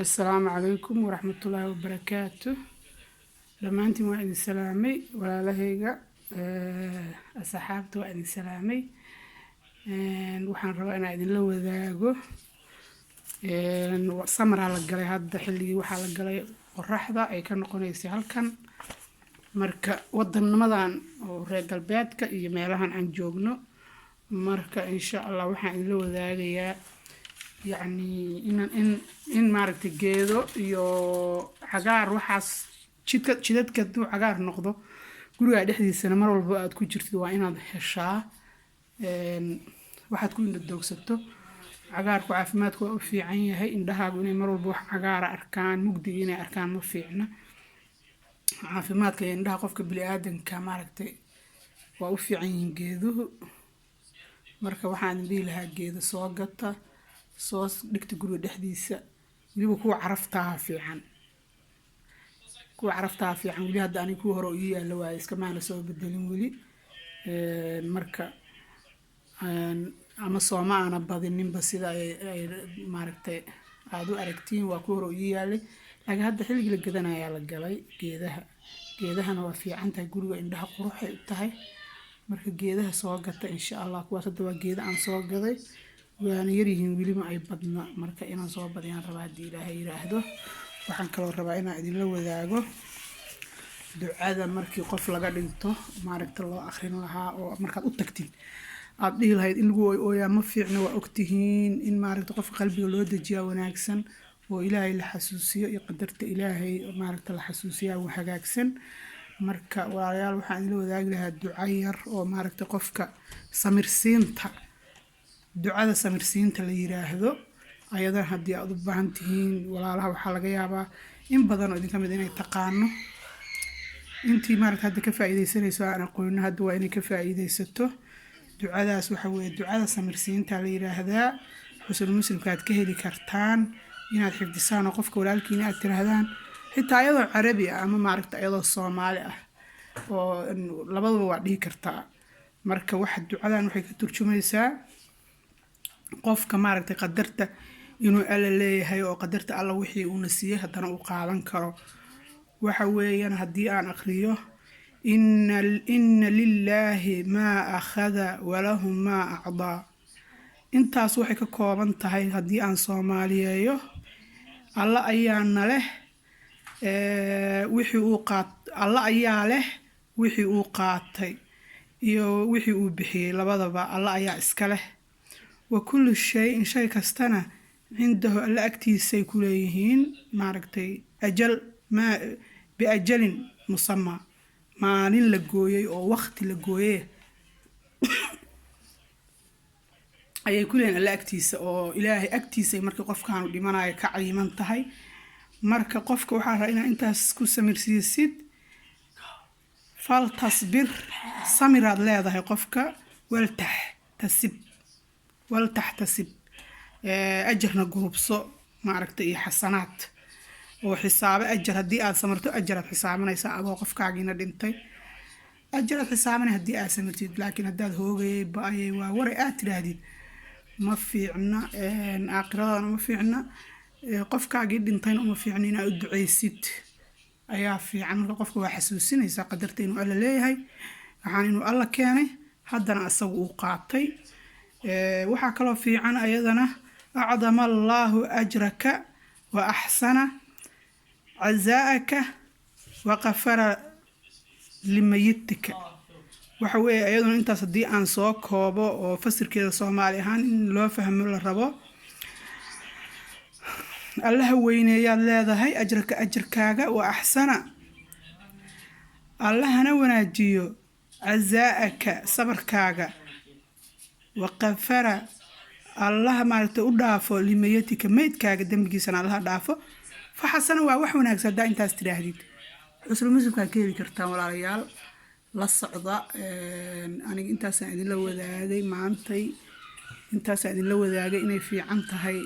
Assalaamu calaykum waraxmatullaahi wabarakaatu. Dhammaantiin waa idin salaamay, walaalahayga, asxaabta waa idin salaamay. Waxaan rabaa inaan idinla wadaago, summer-aa la galay hadda, xilligii waxaa la galay qoraxda ay ka noqonaysay halkan. Marka wadanimadan oo reer galbeedka iyo meelahan aan joogno, marka insha Allah waxaan idinla wadaagayaa, yacni, in maaragtay geedo iyo cagaar, waxaas jidka, jidadka hadduu cagaar noqdo, guriga dhexdiisana mar walba aad ku jirtid, waa inaad heshaa waxaad ku indha doogsato. Cagaarku caafimaadku waa u fiican yahay. Indhahaagu inay mar walba wax cagaara arkaan, mugdiga inay arkaan ma fiicna. Caafimaadka iyo indhaha qofka bini'aadanka, maaragtay, waa u fiican yihiin geeduhu. Marka waxaan idin dhihi lahaa, geedo soo gata, soo dhigta guriga dhexdiisa. Weliba kuwa caraftaa fiican, kuwa caraftaa fiican. Weli hadda aniga kuwa hore oo ii yaalla waaye, iskamaana soo bedelin weli. Marka ama sooma aana badininba, sida ay maaragtay aada u aragtiin, waa kuwa hore oo ii yaalay. Laakiin hadda xilligii la gadanayaa la galay geedaha. Geedahana waa fiican tahay guriga, indhaha quruxay u tahay. Marka geedaha soo gata, insha Allah. Kuwaas hadda waa geeda aan soo gaday, waana yaryihiin, weli ma ay badna. Marka inaan soo badiyaan rabaa, haddii Ilaahay yiraahdo. Waxaan kaloo rabaa inaan idinla wadaago ducada markii qof laga dhinto, maaragta, loo akrin lahaa oo markaad u tagtid aada dhihi lahayd. In lagu ooyaa ma fiicna, waa ogtihiin. In, maaragta, qofka qalbiga loo dejiyaa wanaagsan oo Ilaahay la xasuusiyo iyo qadarta Ilaahay, maaragta, la xasuusiyaa waa hagaagsan. Marka walaalayaal, waxaan idinla wadaagi lahaa duco yar oo, maaragta, qofka samirsiinta, ducada samirsiinta la yiraahdo. Ayadana haddii aada u baahan tihiin, walaalaha, waxaa laga yaabaa in badan oo idinka mid inay taqaano. Intii, maaragta, hadda ka faa'iidaysanayso aan aqoono, hadda waa inay ka faa'iidaysato ducadaas. Waxa weeye ducada samirsiinta la yiraahdaa. Xusul Muslimka aad ka heli kartaan inaad xifdisaan oo qofka walaalkiina aad tiraahdaan, xitaa ayadoo Carabi ah ama, maaragta, ayadoo Soomaali ah, oo labadaba waa dhihi kartaa. Marka waxa ducadan waxay ka turjumaysaa qofka, maaragtay, qadarta inuu Alla leeyahay oo qadarta Alla wixii uuna siiyey haddana uu qaadan karo. Waxa weeyaan, haddii aan aqriyo: "Inna lilaahi maa akhada walahu maa acdaa." Intaas waxay ka kooban tahay, haddii aan soomaaliyeeyo, Alla ayaana leh wixii uu qaat, Alla ayaa leh wixii uu qaatay iyo wixii uu bixiyey, labadaba Alla ayaa iska leh. "Wa kullu shay-in", shay kastana, "cindahu", Alla agtiisay ku leeyihiin, maaragtay, ajal, maa "biajalin musamaa", maalin la gooyey oo waqti la gooyey ayay ku leeyihin Alla agtiisa, oo Ilaahay agtiisay markii qofkaanu dhimanayo ka cayiman tahay. Marka qofka waxaa rabaa inaa intaas ku samirsiisid. "Faltasbir", samiraad leedahay qofka. "Waltaxtasib", "waltaxtasib", ajarna gurubso, maaragta, iyo xasanaad oo xisaabo ajar. Haddii aad samarto, ajaraad xisaabanaysaa adoo qofkaagiina dhintay, ajaraad xisaabanay haddii aad samartid. Laakiin haddaad "hoogayay, ba-ayay, waa waray" aad tidhaahdid, ma fiicna. Aakhiradaana uma fiicna, qofkaagii dhintayna uma fiicna. Inaad u duceysid ayaa fiican. Marka qofka waa xasuusinaysaa qadarta inuu Alla leeyahay, waxaan inuu Alla keenay, haddana asagu uu qaatay. Waxaa kaloo fiican ayadana "acdama allaahu ajraka wa axsana cazaa'aka wa qafara limayitika." Waxa weeye iyaduna intaas, haddii aan soo koobo oo fasirkeeda Soomaali ahaan in loo fahmo la rabo: Allaha weyneeyaad leedahay, "ajraka", ajarkaaga, "wa axsana", Allahana wanaajiyo, "cazaa'aka", sabarkaaga, "wa qafara", Allaha, maaragtay, u dhaafo, "limayatika", meydkaaga dembigiisana Allaha dhaafo. Fa xasana, waa wax wanaagsan haddaa intaas tidhaahdid. Xusnu Muslimkaad ka heli kartaan, walaalayaal, la socda. Aniga intaasaan idinla wadaagay maantay, intaasaan idinla wadaagay inay fiican tahay.